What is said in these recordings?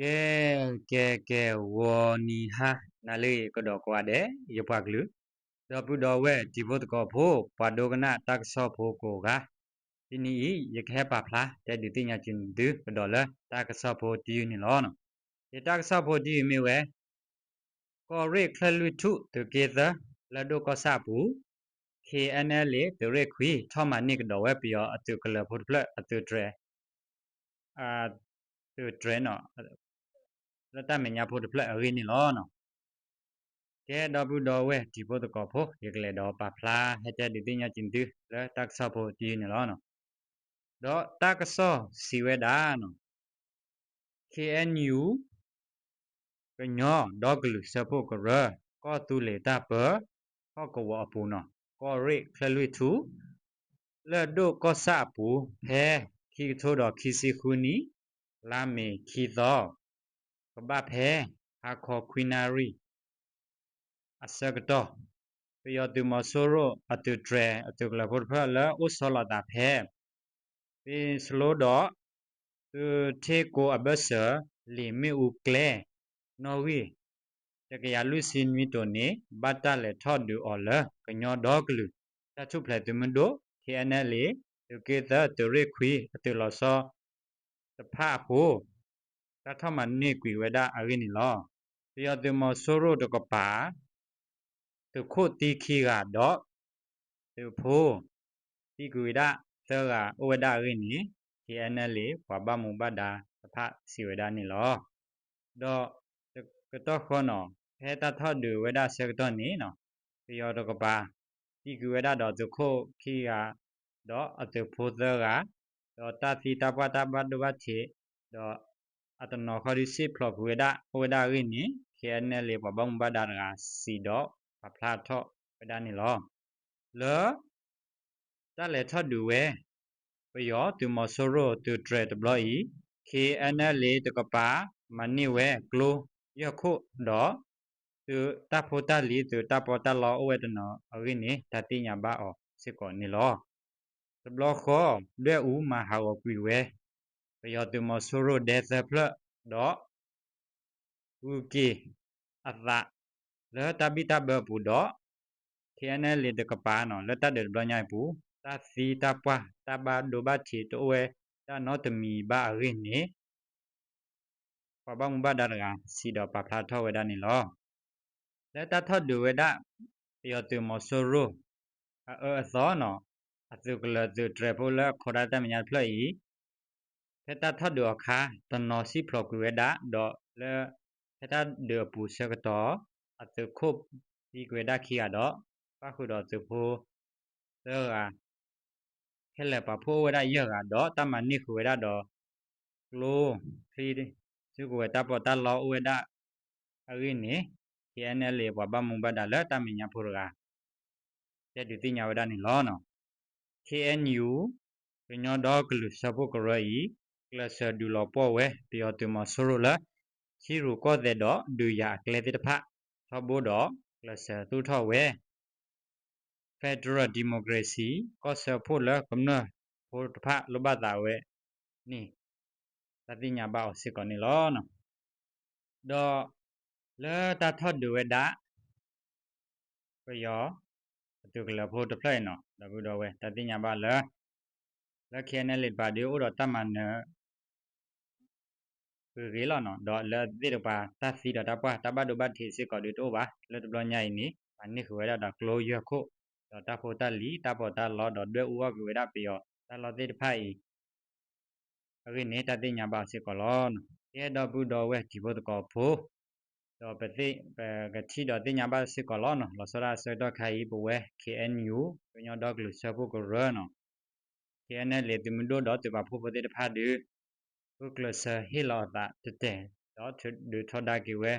ကဲ ကဲ ကဲ ဂီၤနံၤဟါနၤလၢအဂ့ၤ ကဒီးကိးဂၤဒဲး ယပှၤကလုာ် ဒီပုၢ်ဒီဝဲၢ်တံၤဖိသကိးဖိ ပှၤဒိကနၣ်တၢ်ကစီၣ်ဖိကိးဂၤ, တနံၤအံၤ ယကဟဲပာ်ဖျါတဲဒုးသ့ၣ်ညါက့ၤသု ကဒီးလၢတၢ်ကစီၣ်ဖိတယုၢ်န့ၣ်လီၤ. ယတၢ်ကစီၣ်ဖိတယုၢ်မ့ၢ်ဝဲ ကီၢ်ရ့ၣ်ချၢၣ်လွံၢ်ထူၣ်သုးက့သၢ လၢၢ်ဒိၣ်ကီၢ်ဆၣ်အပူၤ, ခ့ၣ်အဲၣ်ၣ်ၣ်ၣ်လ့ၣ် သုးရ့ၣ်ခွံ ထီၣ်မၤန့ၢ်ကဒီးဝဲပယီၤအသုးကလၢၤဖိတဖျၢၣ်အသုးတြဲၤ သုးတြဲၤနီၤ လၢတၢ်မဲာ်ညါဖိတဖျၢၣ်အဂ့ၢ်န့ၣ်လီၤ. ကဲ ဒီပုၢ်ဒီဝဲၢ်တံၤဖိသကိးဖိ ယကလဲၤဒီးပာ်ဖျါဟဲတဲဒုးသ့ၣ်ညါက့ၤသု လၢတၢ်ကစီၣ်ဖိတယုၢ်န့ၣ်လီၤ. ဒီးတၢ်ကစီၣ်စံးဝဲဒၣ် ခ့ၣ်အဲၣ်ယူၣ် ကညီဒီကလုာ်စၢဖှိၣ်ကရၢ ကီၢ်သူလ့ၤတၢ်ပၢ ဟီၣ်ကဝီၤအပူၤနီၤ ကီၢ်ရ့ၣ်ချၢၣ်လွံၢ်ထူၣ် လၢၢ်ဒိၣ်ကီၢ်ဆၣ်အပူၤ ဖဲခံကထိဒီးခံဆံဃုနံၣ် လါမ့ၤခံသီ ကဘၣ်ဖဲ ဟါခီခွံနၣ်ရံၣ် အဆၢကတီၢ် ပယီၤသုးမီၤစိရိၣ်အသုးတြဲၤ အသုးကလၢၤဖိတဖျၢၣ်လၢအိၣ်ဆီလီၤအသးဖဲ ပ့ၤစလိဒီး သုးထ့ကိအဘၢၣ်စၢၤ လံာ်မ့ၣ်အူကျဲ နီၣ်ဂံၢ် တကယၤလွံၢ်ဆံနွံတိၣ်န့ၣ် ဘၣ်တၢ်လဲၤထီၣ်ဒုးအီၤလၢ ကညီဒီကလုာ် တၢ်ထူၣ်ဖျဲးသုးမုၢ်ဒိၣ် ခ့ၣ်အဲၣ်ၣ်ၣ်လ့ၣ် သုးက့သၢ သုးရ့ၣ်ခွံ အသုးလီၤဆီတဖၣ်အဃိ တၢ်ထီၣ်မၤန့ၢ်ကွံာ်ဝဲဒၣ်အဂ့ၢ်န့ၣ်လီၤ. ပယီၤသုးမီၤစိရိၣ်တကပၤ သုးခိၣ်သံခံဂၤဒီး သုးဖိ သံကွံာ်ဝဲဒၣ်သၢဂၤအိၣ်ဝဲဒၣ်အဂ့ၢ်န့ၣ် ခ့ၣ်အဲၣ်ၣ်ၣ်လ့ၣ် ပှၤဘၣ်မူဘၣ်ဒါတဖၣ်စံးဝဲဒၣ်န့ၣ်လီၤ. ဒီးတကတီၢ်ဃီနီၤ ဖဲတၢ်ထီၣ်ဒုးဝဲဒၣ်ဆၢကတီၢ်န့ၣ်နီၤ ပယီၤတကပၤ သံကွံာ်ဝဲဒၣ်ဒီးသုးခိၣ်ခံဂၤ ဒီးအသုးဖိသၢဂၤ ဒီးတၢ်သံတၢ်ပှၢ်တၢ်ဘၣ်ဒိဘၣ်ထံး ဒီးအတနီၤဃီဒုးစံၣ်ဖျိးကွံာ်ဝဲဒၣ်အိၣ်ဝဲဒၣ်အဂ့ၢ်န့ၣ် ခ့ၣ်အဲၣ်ၣ်ၣ်လ့ၣ် ပှၤဘၣ်မူဘၣ်ဒါတဂၤစံးဒီးပာ်ဖျါထီၣ်ဝဲဒၣ်န့ၣ်လီၤ. လၢ တၢ်လဲၤထီၣ်ဒုးဝဲ ပယီၤသုးမီၤစိရိၣ်သုးတြဲၤတဘျီအံၤ ခ့ၣ်အဲၣ်ၣ်ၣ်လ့ၣ်တကပၤ မၤန့ၢ်ဝဲကျိယဲၢ်ခိၣ်ဒီး သုးတၢ်ဖိတၢ်လံၤ သုးတၢ်ပီးတၢ်လီအိၣ်ဝဲတနီၤအဂ့ၢ်န့ၣ် တၢ်သ့ၣ်ညါဘၣ်အီၤစ့ၢ်ကီးန့ၣ်လီၤ. တဘျီဃီ ဒွဲၣ်အူမၤဟးဂီၤကွံာ်ဝဲ ပယီၤသုးမီၤစိရိၣ်ဒဲသၢဖျၢၣ်ဒီး ဂုၤက့ၤအသးလၢတၢ်ဘံၣ်တၢ်ဘၢအပူၤဒီး ခ့ၣ်အဲၣ်ၣ်ၣ်လ့ၣ်တကပၤနီၤ လၢတၢ်ဒုးတဘျီညါအံၤအပူၤ တၢ်သံတၢ်ပှၢ်တၢ်ဘၣ်ဒိဘၣ်ထံးတအိၣ်ဝဲဒၣ်နီတမံၤဘၣ်အဂ့ၢ်န့ၣ် ပှၤဘၣ်မူဘၣ်ဒါတဂၤစံးဒီးပာ်ဖျါထီၣ်ဝဲဒၣ်န့ၣ်လီၤ. လၢတၢ်ထီၣ်ဒုးဝဲဒၣ် ပယီၤသုးမီၤစိရိၣ် အအၢအသီနီၤ အသုးကလၢၤသုးတြဲၤဖိလၢအခိးဒၣ်တၢ်မဲာ်ညါတဖျၢၣ်အံၤ ဖဲတၢ်ထီၣ်ဒုးအခါ တနီၤစံၣ်ဖျိးကွံာ်ဝဲဒၣ်ဒီးလၢ ဖဲတၢ်ဒုးအပူၤဆၢကတီၢ် အသုးခိၣ်သံကွံာ်ဝဲဒၣ်ခံဂၤဒီး ပၣ်ဃုာ်ဒီးသုးဖိသၢဂၤ ခဲလၢာ်ပာ်ဖှိၣ်အိၣ်ဝဲဒၣ်ယဲၢ်ဂၤဒီး တၢ်မၤန့ၢ်ဃုာ်ဝဲဒၣ်ဒီး ကျိချံ စုကဝဲၤတၢ်ပီးတၢ်လီအိၣ်ဝဲဒၣ်အဂ့ၢ်န့ၣ် ခ့ၣ်အဲၣ်ၣ်ၣ်လ့ၣ် ပှၤဘၣ်မူဘၣ်ဒါလၢတၢ်မဲာ်ညါဖိတဂၤ တဲဒုးသ့ၣ်ညါဝဲဒၣ်န့ၣ်လီၤ. ခ့ၣ်အဲၣ်ယူၣ် ကညီဒီကလုာ်စၢဖှိၣ်ကရၢအံၤ ကျဲးစၢးဒုးလီၤပှီၢ်ဝဲ ပယီၤသုးမီၤစိရိၣ်လၢ ထံရူၢ်ကီၢ်သဲးဒီးဒုးယၤအကျဲသ့ၣ်တဖၣ် ထီဘိဒီးကျဲးစၢးသူၣ်ထီၣ်ဝဲ Federal Democracy ကီၢ်စၢဖှိၣ်လၢကမျၢၢ်ဖိတဖၣ်လိၣ်ဘၣ်သးဝဲန့ၣ် တၢ်သ့ၣ်ညါဘၣ်အီၤစ့ၢ်ကီးန့ၣ်လီၤ. ဒီးလၢတၢ်ထီၣ်ဒုးဝဲဒၣ် ပယီၤအသုးကလၢၤဖိတဖျၢၣ်အံၤနီၤ ဒီပုၢ်ဒီဝဲၢ် တၢ်သ့ၣ်ညါဘၣ်လၢ လၢ ခ့ၣ်အဲၣ်ၣ်ၣ်လ့ၣ် တပၤဒုးအိၣ်ဒီးတၢ်မၤနၢၤ ဂ့ၤဂ့ၤလီၤနီၤ ဒီးလၢအသ့ၣ်တကပၤ တၢ်သံဒီးတၢ်ပှၢ် တၢ်ဘၣ်ဒိဘၣ်ထံးစ့ၢ်ကီးဒုးတအိၣ်ဘၣ် လၢတဘျီညါအံၤန့ၣ် မၤန့ၢ်ဃုာ်ဝဲဒၣ်ဒီးကျိယဲၢ်ခိၣ် ဒီးတၢ်ဖိတၢ်လံၤ တၢ်ပီးတၢ်လီ ဒီးဒွဲၣ်အူအီၣ်ကွံာ်ဝဲဒၣ်ပယီၤတၢ်လီၢ်သ့ၣ်တဖၣ်အံၤ အဂ့ၢ်န့ၣ် တၢ်သ့ၣ်ညါဘၣ်စ့ၢ်ကီးလီၤ. ကဲ ဒီပုၢ်ဒီဝဲၢ်တံၤဖိသကိးဖိ ဒီးပသ့ၣ် ပကထံၣ်ဒီးသ့ၣ်ညါဘၣ်စ့ၢ်ကီးလီၤနီၤ လီၤဆီဒၣ်ဆၢကတီၢ်ခါအံၤ ပဝဲ ခ့ၣ်အဲၣ်ယူၣ် ကညီဒီကလုာ်စၢဖှိၣ်ကရၢနီၤ ခ့ၣ်အဲၣ်ၣ်ၣ်လ့ၣ် သုးမုၢ်ဒိၣ်ဒီးသုးပာ်ဖှိၣ်ဖိသ့ၣ်တဖၣ်ဒုး ဃုကျဲးစၢးဟ့ၣ်လီၤအသးတတဲာ် ဒီးထုးဒုးထီဒါက့ၤဝဲ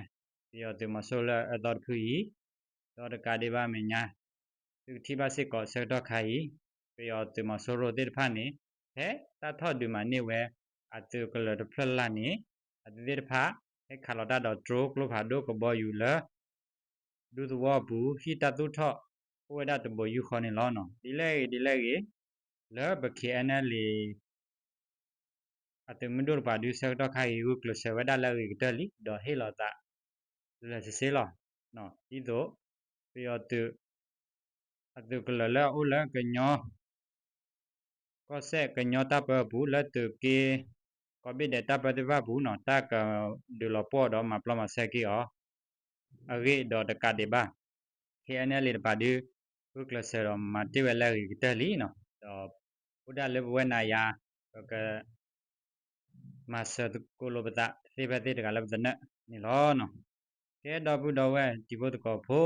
ပယီၤသုးမီၤစိရိၣ်လၢအအၢသီတဖုအံၤ ဒီးတကးဒံးဘၣ်အမဲာ်ညါ သုကထံၣ်ဘၣ်စ့ၢ်ကီးဆၢကတီၢ်ခါအံၤ ပယီၤသုးမီၤစိရိၣ်သ့ၣ်တဖၣ်န့ၣ် ဖဲတၢ်ထီၣ်ဒုးမၤန့ၢ်ဝဲ အသုးကလၢၤတဖျၢၣ်လၢ်န့ၣ် အသုးသ့ၣ်တဖၣ် ဟဲခးလီၤတၢ်ဒီးတြိကျိဖးဒိၣ်ကဘီယူၤလၢ ဒူသဝီပူၤ ဟံၣ်တၢ်သူၣ်ထီၣ်အိၣ်ဝဲဒၣ်တဘိယူၢ်ဃီန့ၣ်လီၤ. ဒ်လဲၣ်ဂ့ၤဒ်လဲၣ်ဂ့ၤ လၢပ ခ့ၣ်အဲၣ်ၣ်ၣ်လ့ၣ် အသုးမုၢ်ဒိၣ်တပၤဒုးဆၢကတီၢ်ခါအံၤ ဂုာ်ကျဲးစၢးဝဲဒၣ်လၢအဂ့ၤကတၢၢ်လံ ဒီးဟ့ၣ်လီၤသး လၢာ်လၢာ်ဆ့ဆ့လီၤ. ဒ်သိး ပယီၤသုး အသုးကလၢၤလၢအအိၣ်လၢကညီ ကီၢ်စဲၣ်ကညီတၢ်ပၢအပူၤ လၢသုးက့ ကိးဘ့ၣ်ဒဲးတၢ်ပၢသ့ၣ်တဖၣ်အပူၤန့ၣ် တၢ်ကဒုးလီၤပှီၢ်ဒီးမၤပျီမၤဆှဲက့ၤအီၤ အဂ့ၢ်ဒီးတကးဒံးဘၣ် ခဲအံၤန့ၣ်လံတပၤဒုး ဂုာ်ကျဲးစၢးဒီးမၤတ့ၢ်ဝဲလၢအဂ့ၤကတၢၢ်လံန့ၣ် ဒီး အိၣ်ဒၣ်လၢပဝဲနၤယၤ ပက မၤစၢၤသကိးလိာ်ပသးသ့ဖဲသ့တဂၤလၢပသနၢၣ်န့ၣ်လီၤ. ကဲ ဒီပုၢ်ဒီဝဲၢ်တံၤဖိသကိးဖိ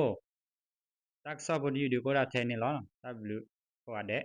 တၢ်ကစီၣ်ဖိတယုၢ်ဒုးကအိၣ်ဒၣ်ထဲန့ၣ်လီၤ. တၢ်ဘျုးကိးဂၤဒဲး